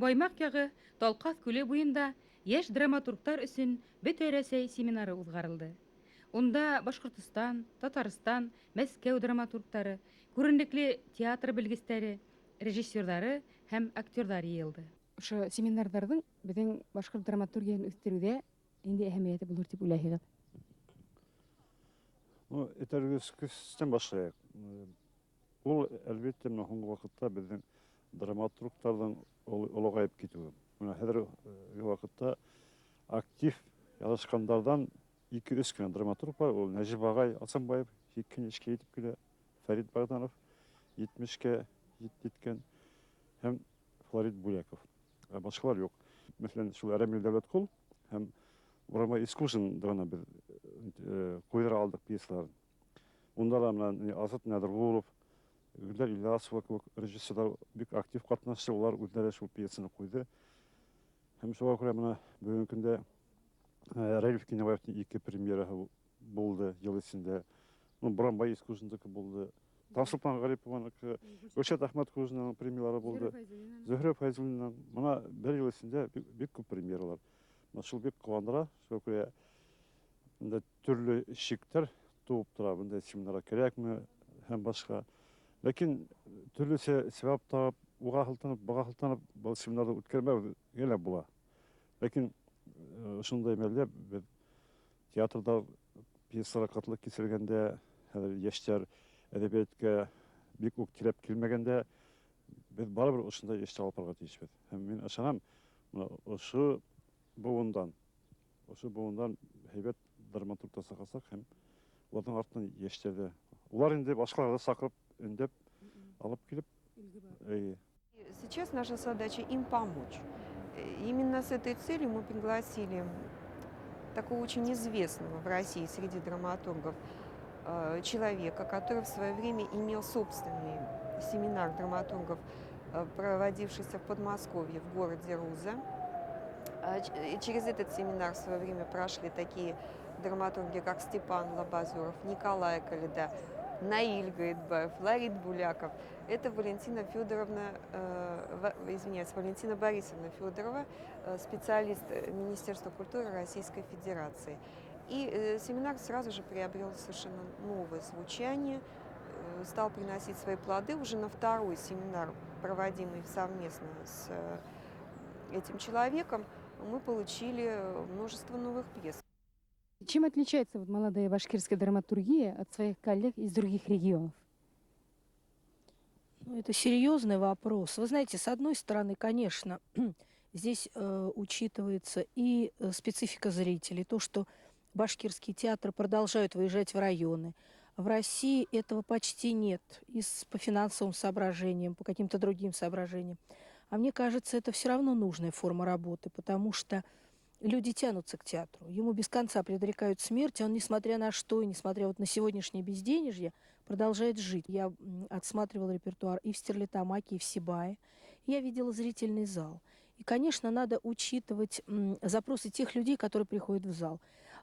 Баймаҡ яғы Талҡаҫ күле буйында йәш драматургтар өсөн Бөтә Рәсәй семинары уҙғарылды. Унда Башҡортостан, Татарстан, Мәскәү драматургтары, күренекле театр белгестәре, режиссерҙары һәм актерҙар йыйылды. Ошо семинарҙарҙың беҙҙең башҡорт драматургияһын үҫтереүҙә ниндәй әһәмиәте булыр тип уйлайһығыҙ? Ну, этәргестән башлайыҡ. Ул, әлбиттә, менә һуңғы ваҡытта беҙҙең драматургтарҙың олоғайып китеүе. Менә хәҙерге ваҡытта актив яҙышҡандарҙан ике-өс кенә драматург бар. Ул Нәжип ағай Асанбаев 80 йәшкә етеп килә, Фәрит Богданов 70-кә еткән һәм Флорид Бүләков. Ә башҡалар юҡ. Мәҫәлән, шул Рәмил Дәүләтҡол һәм Буранбай Искужинды ғына беҙ ҡуйҙыра алдыҡ пьесаларын. Унда ла менә Азат Нәҙерғолов, Гөлдәр Ильясова кеүек режиссерҙар бик актив ҡатнашты, улар үҙҙәре шул пьесаны ҡуйҙы. Һәм шуға күрә менә бөгөнгө көндә Рәлиф Кинәбаевтың ике премьераһы булды йыл эсендә. Ну, Буранбай Искужиндыҡы булды. Таңсулпан Ғарипованыҡы, Гөлшат Әхмәтҡужинаның премьералары булды. Зөһрә Фәйзуллинаның. Мына бер йыл эсендә бик, бик күп премьералар. Мына шул бик ҡыуандыра. Шуға күрә инде төрлө шиктәр тыуып тора. Бындай семинарға кәрәкме һәм башҡа. Ләкин төрлөсә сәбәп табып, уға һылтанып, быға һылтанып, был семинарҙы үткәрмәүгә лә була. Ләкин ошондай мәлдә беҙ театрҙа пьесалар ҡытлыҡ кисергәндә, хәҙер йәштәр әҙәбиәткә бик үк теләп килмәгәндә, беҙ барыбер ошондай эштә алып барырға тейешбеҙ. Һәм мин ышанам, мына ошо быуындан һәйбәт драматургтар сығасаҡ һәм уларҙың артынан йәштәр ҙә. Улар инде башҡаларҙы саҡырып, өндәп, алып килеп, эйе. Сейчас наша задача им помочь. Именно с этой целью мы пригласили такого очень известного в России среди драматургов человека, который в свое время имел собственный семинар драматургов, проводившийся в Подмосковье, в городе Руза. И через этот семинар в свое время прошли такие драматурги, как Степан Лабазуров, Николай Коляда, Наиль Гаитбаев, Флорид Буляков. Это Валентина Федоровна, извиняюсь, Валентина Борисовна Федорова, специалист Министерства культуры Российской Федерации. И семинар сразу же приобрел совершенно новое звучание, стал приносить свои плоды. Уже на второй семинар, проводимый совместно с этим человеком, мы получили множество новых пьес. Чем отличается вот молодая башкирская драматургия от своих коллег из других регионов? Ну, это серьезный вопрос. Вы знаете, с одной стороны, конечно, здесь учитывается и специфика зрителей, то, что башкирские театры продолжают выезжать в районы. В России этого почти нет, и по финансовым соображениям, по каким-то другим соображениям. А мне кажется, это все равно нужная форма работы, потому что люди тянутся к театру. Ему без конца предрекают смерть, а он, несмотря на что, и несмотря вот на сегодняшнее безденежье, продолжает жить. Я отсматривала репертуар и в Стерлитамаке, и в Сибае. Я видела зрительный зал. И, конечно, надо учитывать запросы тех людей, которые приходят в зал.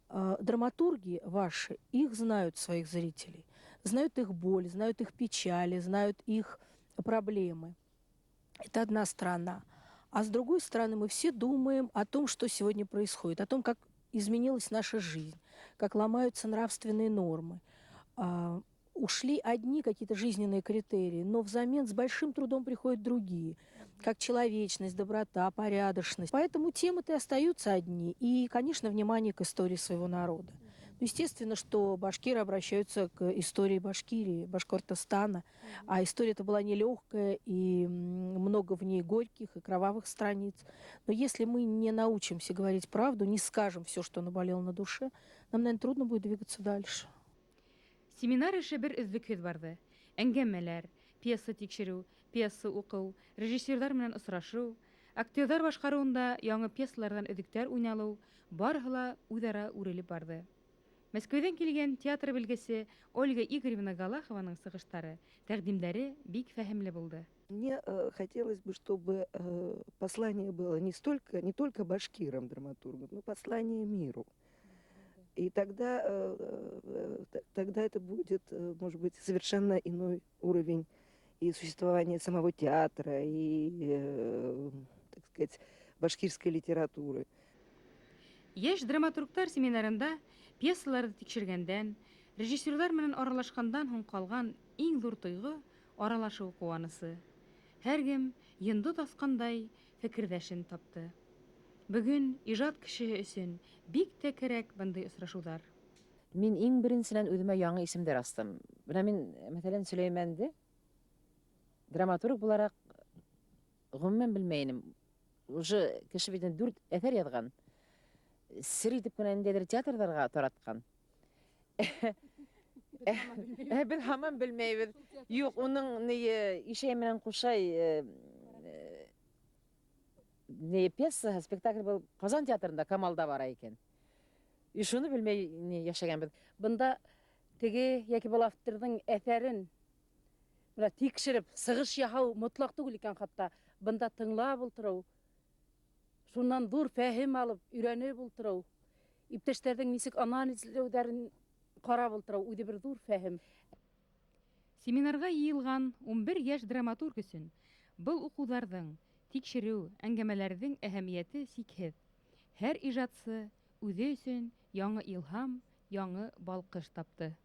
Драматурги ваши, их знают, своих зрителей, знают их боль, знают их печали, знают их проблемы. Это одна сторона. А с другой стороны, мы все думаем о том, что сегодня происходит, о том, как изменилась наша жизнь, как ломаются нравственные нормы. Ушли одни какие-то жизненные критерии, но взамен с большим трудом приходят другие, как человечность, доброта, порядочность. Поэтому темы-то и остаются одни. И, конечно, внимание к истории своего народа. Ну, естественно, что башкиры обращаются к истории Башкирии, Башкортостана. А история эта была нелегкая, и много в ней горьких и кровавых страниц. Но если мы не научимся говорить правду, не скажем все, что наболело на душе, нам, наверное, трудно будет двигаться дальше. Семинар эше бер өҙлөкһөҙ барҙы. Әңгәмәләр, пьеса тикшереү, пьеса уҡыу, режиссерҙар менән осрашыу, актерҙар башҡарыуында яңы пьесаларҙан өҙөктәр уйналыу, барыһы ла үҙ-ара үрелеп барҙы. Мәскәүҙән килгән театр белгесе Ольга Игоревна Галахованың сығыштары, тәҡдимдәре бик фәһемле булды. Мне хотелось бы, чтобы послание было не только башкирам, драматургам, но послание миру. И тогда это будет, может быть, совершенно иной уровень и существования самого театра, и, так сказать, башкирской литературы. Йәш драматургтар семинарында пьесаларҙы тикшергәндән, режиссерҙар менән аралашҡандан һуң ҡалған иң ҙур тойғо — аралашыу ҡыуанысы. Һәр кем йондоҙ асҡандай фекерҙәшен тапты. Бөгөн ижад кешеһе өсөн бик тә кәрәк бындай осрашыуҙар. Мин иң беренсенән үҙемә яңы исемдәр астым. Бына мин, мәҫәлән, Сөләймәнде драматург булараҡ ғөмүмән белмәй инем. Уже кеше бит инде дүрт әҫәр яҙған. Сер итеп кенә ниндәйҙер театрҙарға таратҡан. Беҙ һаман белмәйбеҙ. Юҡ, уның ни Ишәй менән Ҡушай ни пьесаһы, спектакль был Ҡазан театрында Камалда бара икән. И шуны белмәй ни йәшәгәнбеҙ. Бында теге йәки был авторҙың әҫәрен бына тикшереп сығыш яһау мотлаҡ түгел икән хатта. Бында тыңлап ултырыу, шунан ҙур фәһем алып, өйрәнеп ултырыу, иптәштәрҙең нисек анализләүҙәрен ҡарап ултырыу үҙе бер ҙур фәһем. Семинарға йыйылған 11 йәш драматург өсөн был уҡыуҙарҙың, тикшереү, әңгәмәләрҙең әһәмиәте сикһеҙ. Һәр ижадсы үҙе өсөн яңы илһам, яңы балҡыш тапты.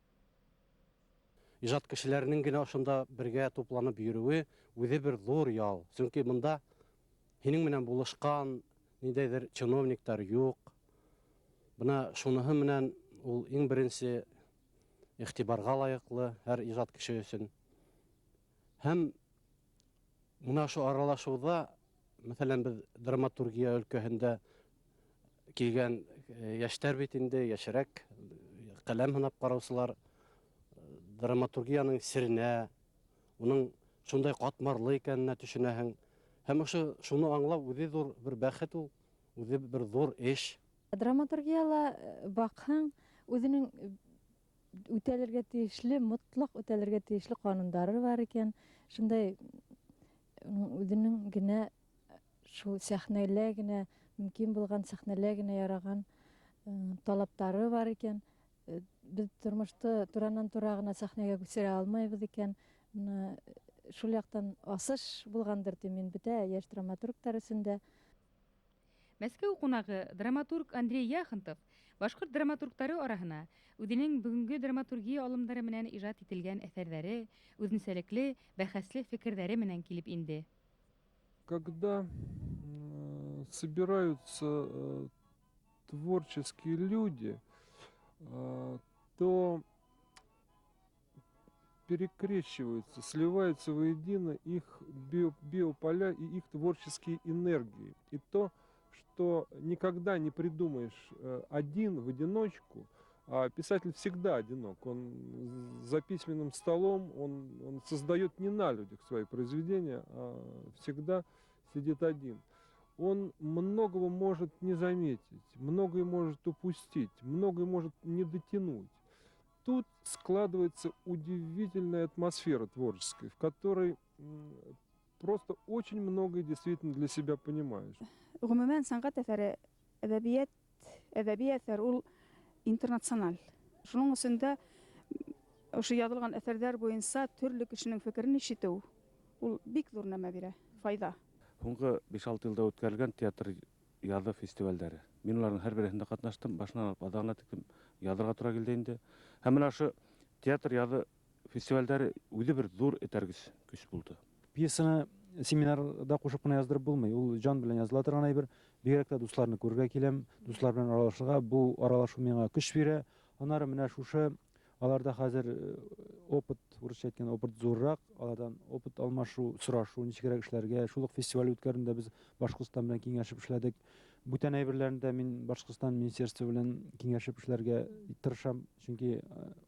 Ижад кешеләренең генә ошонда бергә тупланып йөрөүе үҙе бер ҙур ял. Сөнки бында һинең менән булышҡан ниндәйҙер чиновниктар юҡ. Бына шуныһы менән ул иң беренсе иғтибарға лайыҡлы һәр ижад кеше өсөн. Һәм бына ошо аралашыуҙа, мәҫәлән, беҙ драматургия өлкәһендә килгән йәштәр бит инде, йәшерәк ҡәләм һынап ҡараусылар драматургияның серенә, уның шундай ҡатмарлы икәненә төшөнәһең. Һәм ошо шуны аңлау үҙе ҙур бер бәхет ул, үҙе бер ҙур эш. Драматургияла баҡһаң, үҙенең үтәлергә тейешле, мотлаҡ үтәлергә тейешле ҡанундары бар икән. Шундай үҙенең генә шул сәхнәлә генә мөмкин булған, сәхнәлә генә яраған талаптары бар икән. Беҙ тормошто туранан-тура ғына сәхнәгә күсерә алмайбыҙ икән. Бына шул яҡтан асыш булғандыр тим мин бөтә йәш драматургтар өсөн дә. Мәскәү ҡунағы драматург Андрей Яхонтов башҡорт драматургтары араһына үҙенең бөгөнгө драматургия алымдары менән ижад ителгән әҫәрҙәре, үҙенсәлекле, бәхәсле фекерҙәре менән килеп инде. Когда собираются творческие люди, то перекрещиваются, сливаются воедино их биополя и их творческие энергии. И то, что никогда не придумаешь один в одиночку, а писатель всегда одинок. Он за письменным столом, он создает не на людях свои произведения, а всегда сидит один. Он многого может не заметить, многое может упустить, многое может не дотянуть. Тут складывается удивительная атмосфера творческая, в которой просто очень многое действительно для себя понимаешь. Ғөмүмән, сәнғәт әҫәре, әҙәбиәт, әҙәби әҫәр ул интернациональ. Шуның өсөн дә ошо яҙылған әҫәрҙәр буйынса төрлө кешенең фекерен ишетеү ул бик ҙур нәмә бирә, файҙа. Һуңғы 5-6 йылда үткәрелгән театр яҙы фестивалдәре. Мин уларҙың һәр береһендә ҡатнаштым, башынан алып аҙағына тиклем яҙырға тура килде инде. Һәм менә ошо театр яҙы фестивалдәре үҙе бер ҙур этәргес көс булды. Пьесаны семинарда ҡушып ҡына яҙҙырып булмай, ул жан белән яҙыла торған әйбер. Бигерәк тә дуҫларны күрергә киләм, дуҫлар белән аралашырға, бу аралашу миңа көс бирә. Аннары менә шушы аларда хәзер опыт, урысча әйткәндә опыт зуррак, алардан опыт алмашу, сорашу, ничегрәк эшләргә. Шул ук фестиваль үткәргәндә без Башҡортостан белән киңәшеп эшләдек. Бүтән әйберләрендә мин Башҡортостан министерство белән киңәшеп эшләргә тырышам, чөнки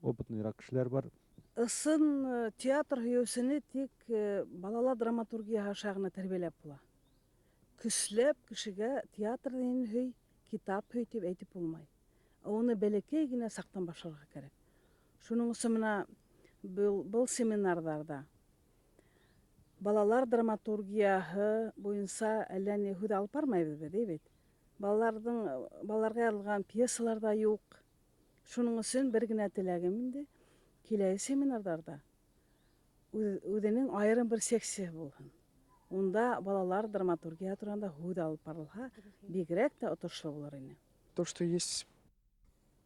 опытныйрак кешеләр бар. Ысын театр һөйөүсене тик балалар драматургияһы аша ғына тәрбиәләп була. Көсләп кешегә театр һин һөй, китап һөй тип әйтеп булмай. Уны бәләкәй генә саҡтан башларға кәрәк. Шуның өсөн бына был семинарҙарҙа балалар драматургияһы буйынса әллә ни һүҙ алып бармайбыҙ беҙ, бит. Балаларға яҙылған пьесалар ҙа юҡ. Шуның өсөн бер генә теләгем инде, киләһе семинарҙарҙа үҙенең айырым бер секцияһы булһын. Унда балалар драматургияһы тураһында һүҙ алып барылһа, бигерәк тә отошло булыр ине. То, что есть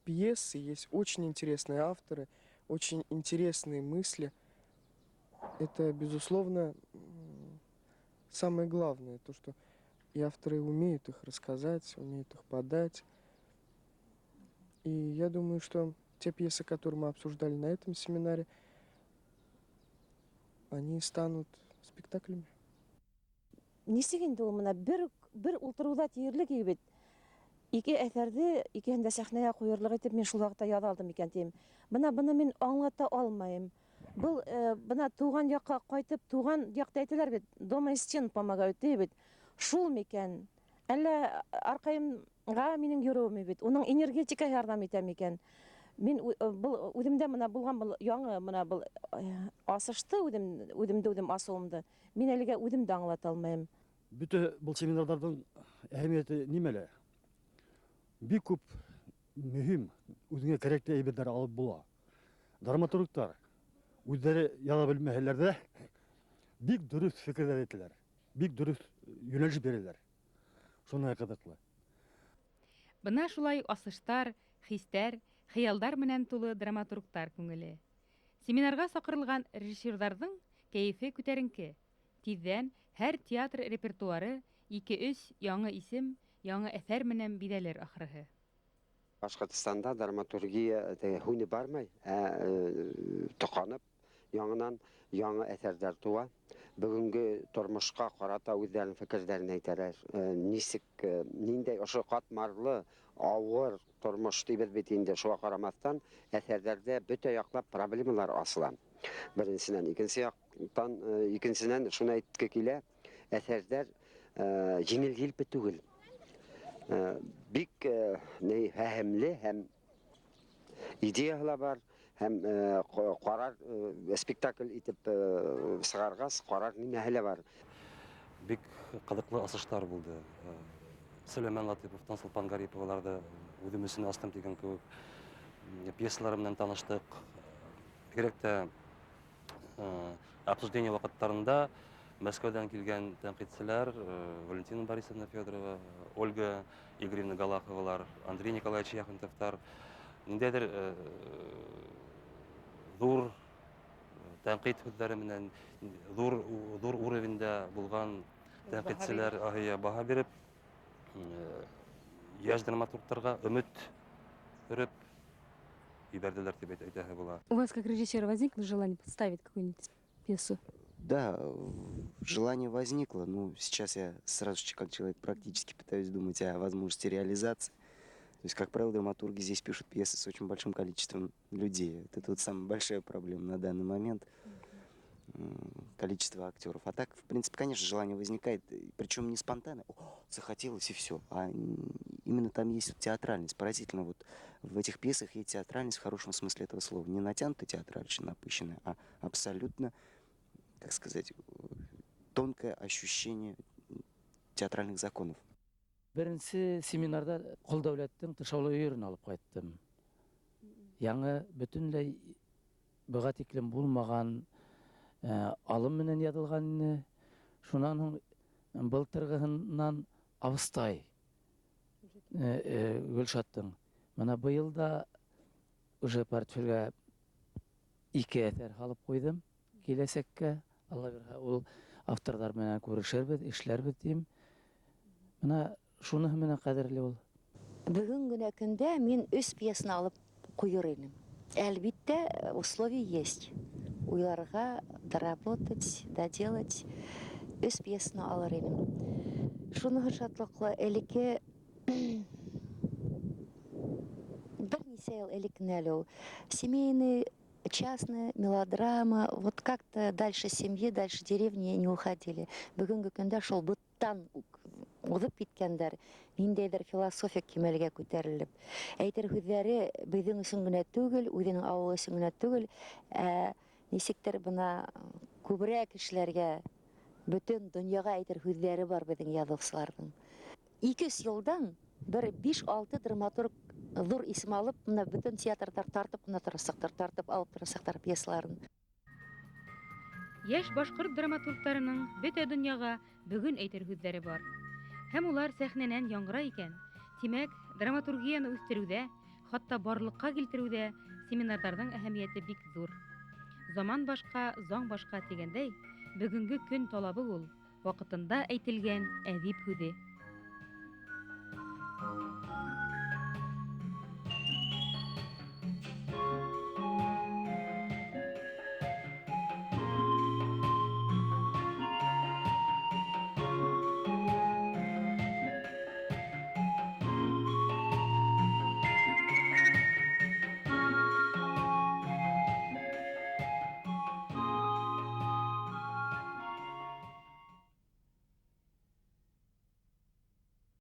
пьесы, есть очень интересные авторы, очень интересные мысли, это, безусловно, самое главное, то, что и авторы умеют их рассказать, умеют их подать. И я думаю, что те пьесы, которые мы обсуждали на этом семинаре, они станут спектаклями. Нисек инде ул мына бер ултырыуҙа тиерлек бит. Ике әҫәрҙе икеһен дә сәхнәгә ҡуйырлыҡ итеп мин шул ваҡытта яҙа алдым икән тием. Бына быны мин аңлата алмайым. Был бына тыуған яҡҡа ҡайтып, тыуған яҡта әйтәләр бит, дома из стен помогают ти бит. Шул микән? Әллә арҡайымға минең йөрөүем бит. Уның энергетика ярҙам итә микән? Мин был үҙемдә мына булған был яңы мына был асышты үҙем, үҙемде үҙем асыуымды. Мин әлегә үҙем дә аңлата алмайым. Бөтә был семинарҙарҙың әһәмиәте нимәлә? Бик күп мөһим, үҙеңә кәрәкле әйберҙәр алып була. Драматургтар үҙҙәре яҙа белмәһәләр ҙә бик дөрөҫ фекерҙәр әйтәләр, бик дөрөҫ йүнәлеш бирәләр. Шуныһы ҡыҙыҡлы. Бына шулай асыштар, хистәр, хыялдар менән тулы драматургтар күңеле. Семинарға саҡырылған режиссерҙарҙың кәйефе күтәренке. Тиҙҙән һәр театр репертуары ике-өс яңы исем, яңы әҫәр менән биҙәлер ахырыһы. Башҡортостанда драматургия теге һүнеп бармай, тоҡанып, яңынан яңы әҫәрҙәр тыуа. Бөгөнгө тормошҡа ҡарата үҙҙәренең фекерҙәрен әйтәләр. Нисек, ниндәй ошо ҡатмарлы, ауыр тормош тибеҙ бит инде, шуға ҡарамаҫтан әҫәрҙәрҙә бөтә яҡлап проблемалар асыла. Беренсенән, икенсе яҡтан, икенсенән шуны әйтке килә, әҫәрҙәр еңел елпе түгел. Бик фәһемле һәм идеяһы ла бар, һәм ҡарар спектакль итеп сығарғас, ҡарар нимәһе лә бар. Бик ҡыҙыҡлы асыштар булды. Сөләймән Латыповтан Солпан Гариповаларҙы үҙем өсөн астым тигән кеүек пьесалар менән таныштыҡ. Бигерәк тә обсуждение ваҡыттарында Мәскәүҙән килгән тәнҡитселәр, Валентина Борисовна Федорова, Ольга Игоревна Галаховалар, Андрей Николаевич Яхонтовтар ниндәйҙер ҙур тәнҡит һүҙҙәре менән ҙур уровеньдә булған тәнҡитселәр баһа биреп, йәш драматургтарға өмөт өрөп ебәрҙеләр тип әйтәһе була. У вас как режиссера возникло желание поставить какую-нибудь пьесу? Да, желание возникло, но сейчас я сразу же, как человек, практически пытаюсь думать о возможности реализации. То есть, как правило, драматурги здесь пишут пьесы с очень большим количеством людей. Вот это самая большая проблема на данный момент. Количество актеров. А так, в принципе, конечно, желание возникает, причем не спонтанно, о, захотелось и все, а именно там есть театральность. Поразительно, в этих пьесах есть театральность в хорошем смысле этого слова. Не натянутая театральщина, напыщенная, а абсолютно, как сказать, тонкое ощущение театральных законов. Беренсе семинарҙа Ҡол Дәүләттең тышаулы өйөрөн алып ҡайттым. Яңы бөтөнләй быға тиклем булмаған алым менән яҙылған ине. Шунан һуң былтырғыһынан Абыстай Гөлшаттың. Мына быйыл да уже портфелгә ике әҫәр һалып ҡуйҙым киләсәккә. Алла бирһә, ул авторҙар менән күрешербеҙ, эшләрбеҙ тием. Мына шуныһы менән ҡәҙерле ул. Бөгөн генә көндә мин өс пьесаны алып ҡуйыр инем. Әлбиттә, условия есть. Уйларға, доработать, доделать. Өс пьесаны алыр инем. Шуныһы шатлыҡлы, элекке бер нисә йыл элек кенә әле ул. Семейный, частная мелодрама, вот как-то дальше семьи, дальше деревни не уходили. Бөгөнгө көндә шул быттан уҙып киткәндәр, ниндәйҙер философик кимәлгә күтәрелеп. Әйтер һүҙҙәре беҙҙең өсөн генә түгел, үҙенең ауылы өсөн генә түгел, ә нисектер бына күберәк кешеләргә, бөтөн донъяға әйтер һүҙҙәре бар беҙҙең яҙыусыларҙың. Ике-өс йылдан бер биш-алты драматург ҙур исем алып, бына бөтөн театрҙар тартып ҡына торасаҡтар, тартып алып торасаҡтар пьесаларын. Йәш башҡорт драматургтарының бөтә донъяға бөгөн әйтер һүҙҙәре бар. Һәм улар сәхнәнән яңғырай икән, тимәк, драматургияны үҫтереүҙә, хатта барлыҡҡа килтереүҙә семинарҙарҙың әһәмиәте бик ҙур. Заман башҡа, заң башҡа тигәндәй, бөгөнгө көн талабы ул, ваҡытында әйтелгән әҙип һүҙе.